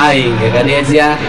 Aing ge ka dieu sia.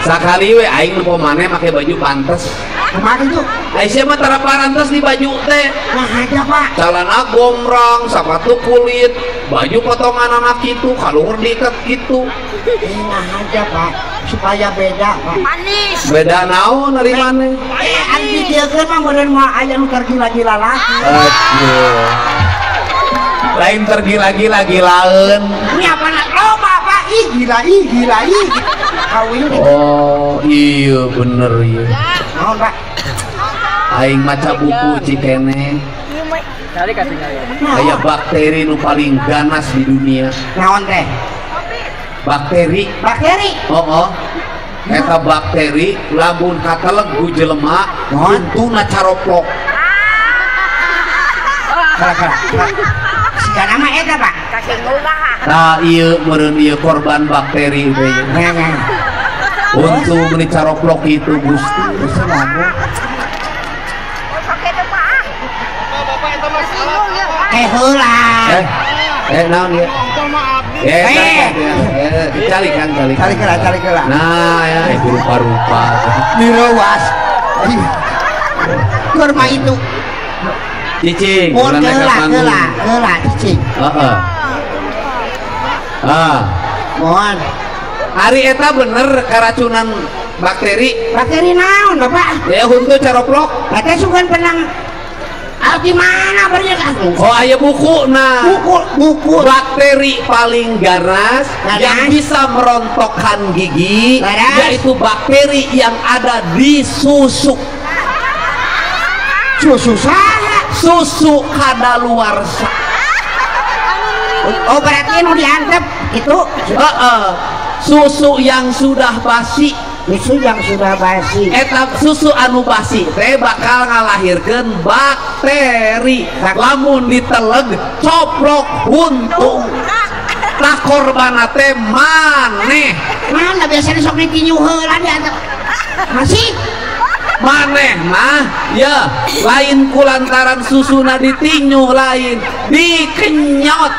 Sakali we aing nempo maneh make baju pantes. Kumaha kitu? Ai sia mah tara parantos di baju teh. Nah aja Pak. Celana gombrang, sepatu kulit, baju potongan anak kitu, kaluhur diikat kitu. Nah aja Pak, supaya beda Pak. Manis. Beda naon ari maneh? Ari didieukeun mah meureun moal aya nu tergila-gila lagi. Aduh. Lain tergila-gila gilaeun. Ini apa nak loba Pak? Ih gila ih gila ih. Kawin. Oh, iya bener iya. Naon Pak? Aing maca buku cikene. Aya bakteri nu paling ganas di dunia. Naon teh? Bakteri. Bakteri? Oh, oh. Eta bakteri lamun kateleg ku jelema untuna caroplok. Sigana mah eta Pak. Tah ieu meureun ieu korban bakteri teh. Untu meuni caroplok itu Gusti. Heula. Naon ieu? Calikan calikan. Calikan calikan. Nah ya itu rupa-rupa. Direwas. Kurma itu. Cicing, heula heula heula cicing. Heeh. Ah. Mohon. Ari eta bener keracunan bakteri. Bakteri naon Bapak? Ya huntu caroplok. Eta sugan penang. Di mana berinya? Oh, aya buku nah. Buku, buku. Bakteri paling ganas yang bisa merontokkan gigi, ganas, yaitu bakteri yang ada di susu. Susu saha? Susu kadaluarsa. Oh, berarti nu diantep itu? Susu yang sudah basi. Susu yang sudah basi. Eta susu anu basi teh bakal ngalahirkeun bakteri. Lamun diteleg coplok huntu. Tah korbanna teh maneh. Mana biasanya sok ditinju heula diantep. Masih maneh mah ya lain kulantaran susuna ditinju lain dikenyot.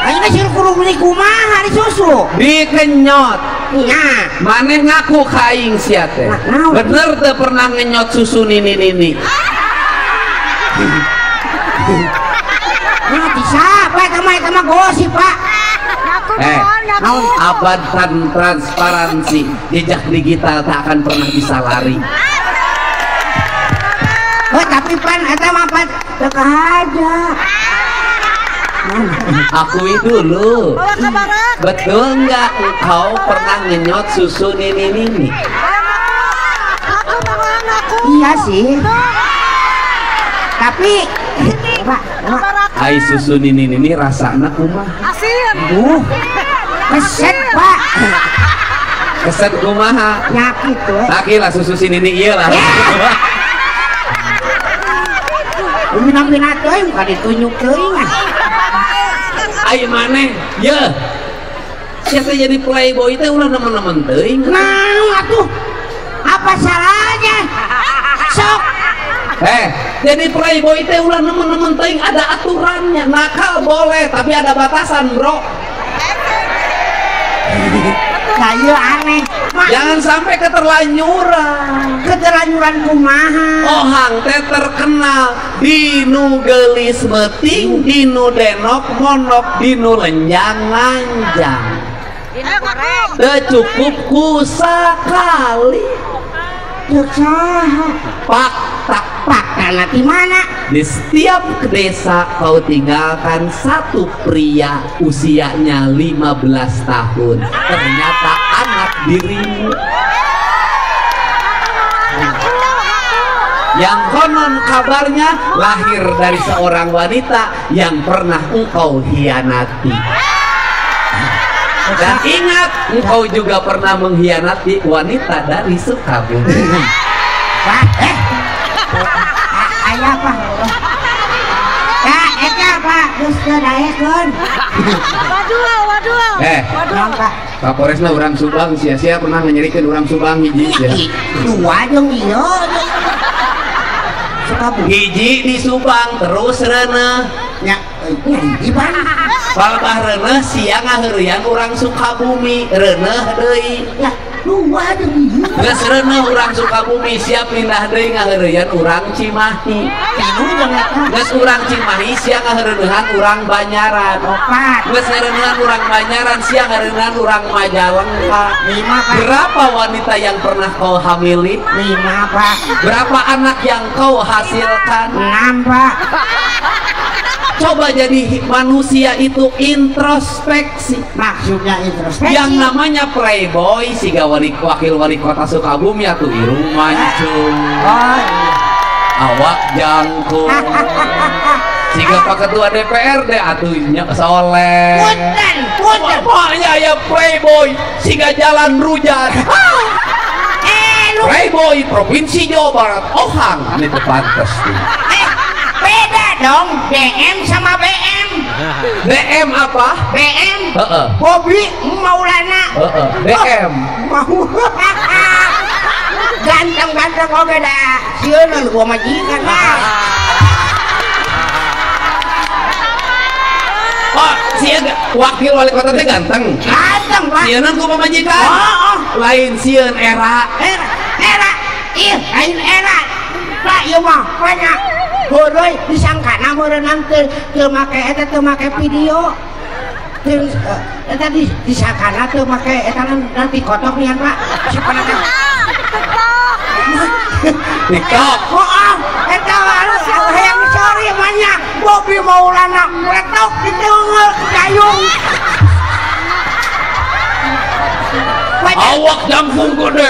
Ayeuna sir kudu meuli kumaha di susu? Dikenyot. Nya. Maneh ngaku ka aing sia teh. Bener teu pernah ngenyot susu nini-nini. Nah, bisa, Pak, eta mah gosip, Pak. Abad transparansi, jejak digital tak akan pernah bisa lari. Oh, tapi pan eta mah pan teu kahaja. Akui dulu, betul nggak engkau pernah ngenyot susu nini-nini? Iya sih. Tapi, Pak, ai susu nini-nini rasana kumaha? Asin. Keset Pak. Keset kumaha? Nyakit tuh. Taki lah susu si nini iya lah. Bina-bina teuing bukan ditunjuk teuing. Ai maneh, ye. Siapa jadi playboy teh ulah nemen-nemen teuing. Nah, atuh. Apa salahnya? Sok. Jadi playboy teh ulah nemen-nemen teuing, ada aturannya. Nakal boleh, tapi ada batasan, bro. Saya aneh. Jangan sampai keterlanjuran. Keterlanjuran kumaha? Ohang teh terkenal dinu gelis beting, dinu denok monok, dinu lenjang lanjang. Teu cukup ku sakali. Fakta. Fakta nanti mana? Di setiap desa kau tinggalkan satu pria usianya 15 tahun. Ternyata anak dirimu. Yang konon kabarnya lahir dari seorang wanita yang pernah engkau hianati. Dan ingat, engkau juga pernah mengkhianati wanita dari Sukabumi. Pak, ayah Pak. Ya, eta Pak, geus teu daekeun. Waduh, waduh. Waduh. Kapolresna urang Subang sia-sia pernah nyerikeun urang Subang hiji sia. Dua jeung ieu. Sukabumi. Hiji di Subang terus reuneuh. Nya hiji Bang. Palebah reuneuh sia ngaheureuyan urang Sukabumi, reuneuh deui. Ya, dua deui. Geus reuneuh urang Sukabumi sia pindah deui ngaheureuyan urang Cimahi. Tilu jeung eta. Geus urang Cimahi sia ngaheureuhan urang Banyaran. Opat. Geus ngaheureuhan urang Banyaran sia ngaheureuhan urang Majalengka. 5 Pak. Berapa wanita yang pernah kau hamili? 5 Pak. Berapa anak yang kau hasilkan? 6 Pak. Coba jadi manusia itu introspeksi. Maksudnya introspeksi. Yang namanya playboy siga wakil wali kota Sukabumi atuh irung mancung. Oh iya. Awak jangkung. Siga Pak Ketua DPRD atuh nya soleh. Punten, punten. Pokoknya ya playboy siga jalan rujat. Playboy Provinsi Jawa Barat ohang ini teu pantes. Beda dong DM sama BM. DM apa? BM. Bobby Maulana. DM. Mau. Ganteng-ganteng oge dah. Sieun gua majikan lah. Oh, sieun wakil wali kota teh ganteng. Ganteng, Pak. Sieun ku pamajikan. Oh, oh. Lain sieun era. Era. Era. Ih, lain era. Pak, ieu mah banyak. Boroi disangkana meureunang teu make eta teu make video. Teu eta disangkana teu make eta nanti kotok nian Pak. Sipana teh. TikTok. Oh, eta hayang sore banyak. Bobby Maulana meletok diteunggeul ke gayung. Awak jangkung gede,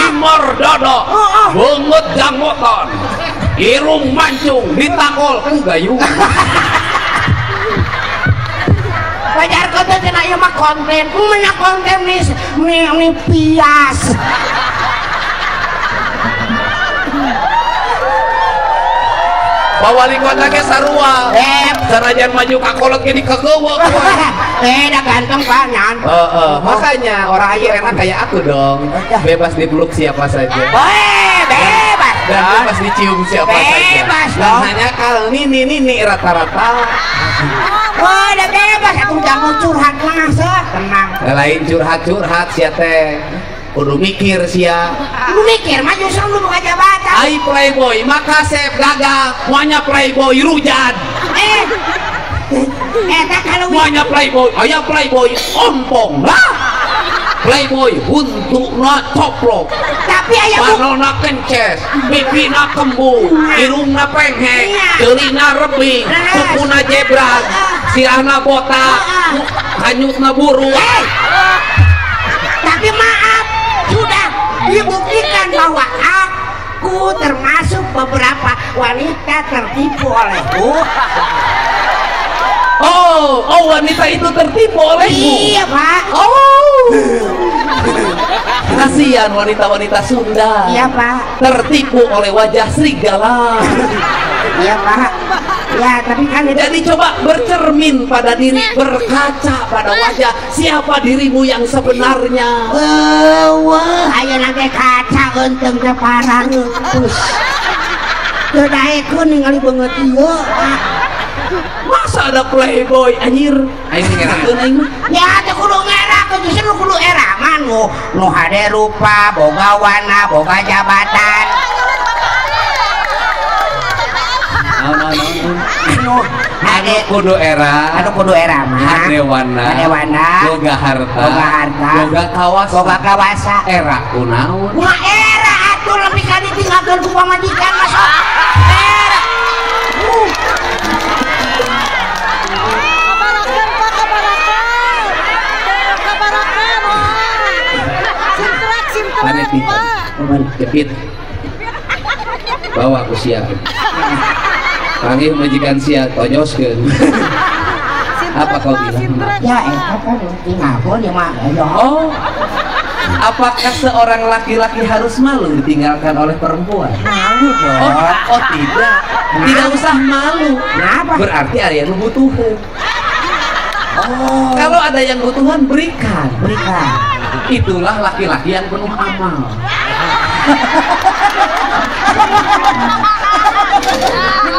imar dada, beungeut janggotan. Irung mancung ditakol ku gayung. Wajar konten cenah ieu mah konten. Menya konten nih pias. Pak Wali Kota ge sarua. Sanajan maju ka kolot ge dikekeuweuk. Dah ganteng Pak nyan. Heeh, makanya orang itu enak kayak aku dong. Bebas dipeluk siapa saja. Bebas. Dan bebas dicium siapa bebas saja. Dong. Hanya kalau nini rata-rata. Oh, udah bebas aku jangan curhat mah, tenang. Lain curhat-curhat sia teh. Kudu mikir sia. Kudu mikir mah justru lu buka jabatan. Ai playboy maka sep gagal, moanya playboy rujat. Eta kalau moanya playboy, aya playboy ompong lah. Playboy huntuna coplok. Tapi aya panona kences, pipina kembung, irungna penghek, ceulina rebing, sukuna jebrak, sirahna botak, hanyutna buruk. Tapi maaf, sudah dibuktikan bahwa aku termasuk beberapa wanita tertipu olehku. Oh, wanita itu tertipu olehmu. Iya, Pak. Oh. Kasihan wanita-wanita Sunda. Iya, Pak. Tertipu oleh wajah serigala. Iya, Pak. Ya, tapi kan itu... Jadi coba bercermin pada diri, berkaca pada wajah siapa dirimu yang sebenarnya. Wah, ayo nanti kaca eunteng teh parangeutus. Teu daekeun ningali beungeut ieu. Masa ada playboy anjir? Aing ngerakeun aing mah. Ya teu kudu ngerakeun, justru kudu era mah nu hade rupa, boga warna, boga jabatan. Anu kudu era, anu kudu era mah. Hade warna, hade warna, boga harta, boga harta, boga kawasa, boga kawasa. Era kunaon? Wah, era atuh lebih ka ditinggalkeun ku pamajikan mah sok. Era. Kabarakan Pak, kabarakan. Kabarakan. Simtrak, simtrak Pak. Jepit. Bawa ku sia. Panggil majikan sia tonyoskeun. Apa kau bilang? Ya eta kan tinggalkeun ya mah. Oh. Apakah seorang laki-laki harus malu ditinggalkan oleh perempuan? Malu dong. Oh, tidak. Tidak usah malu. Kenapa? Berarti ada yang butuhkan. Oh. Kalau ada yang butuhan, berikan. Berikan. Itulah laki-laki yang penuh amal.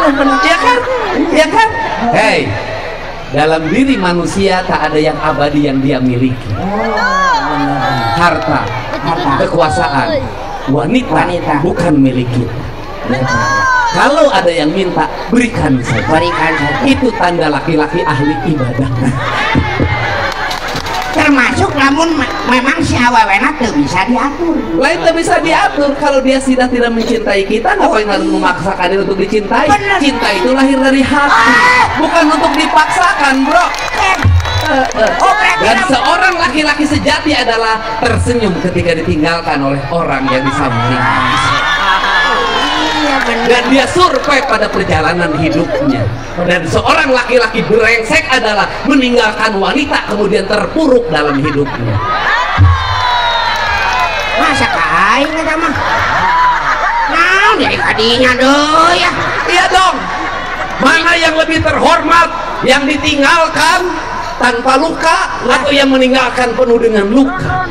Bener. Iya kan? Iya kan? Hei, dalam diri manusia tak ada yang abadi yang dia miliki. Harta, kekuasaan, wanita bukan milik kita. Kalau ada yang minta, berikan saja. Berikan saja. Itu tanda laki-laki ahli ibadah. Termasuk namun memang si awewena teu bisa diatur. Lain teu bisa diatur. Kalau dia sudah tidak mencintai kita, ngapain harus memaksakan dia untuk dicintai? Bener. Cinta itu lahir dari hati, bukan untuk dipaksakan, bro. Oh, Dan seorang laki-laki sejati adalah tersenyum ketika ditinggalkan oleh orang yang di samping. Iya, bener. Dan dia survive pada perjalanan hidupnya. Dan seorang laki-laki brengsek adalah meninggalkan wanita kemudian terpuruk dalam hidupnya. Masa ka aing eta mah? Naon jadi kadinya deui ya? Iya dong. Mana yang lebih terhormat, yang ditinggalkan tanpa luka atau yang meninggalkan penuh dengan luka?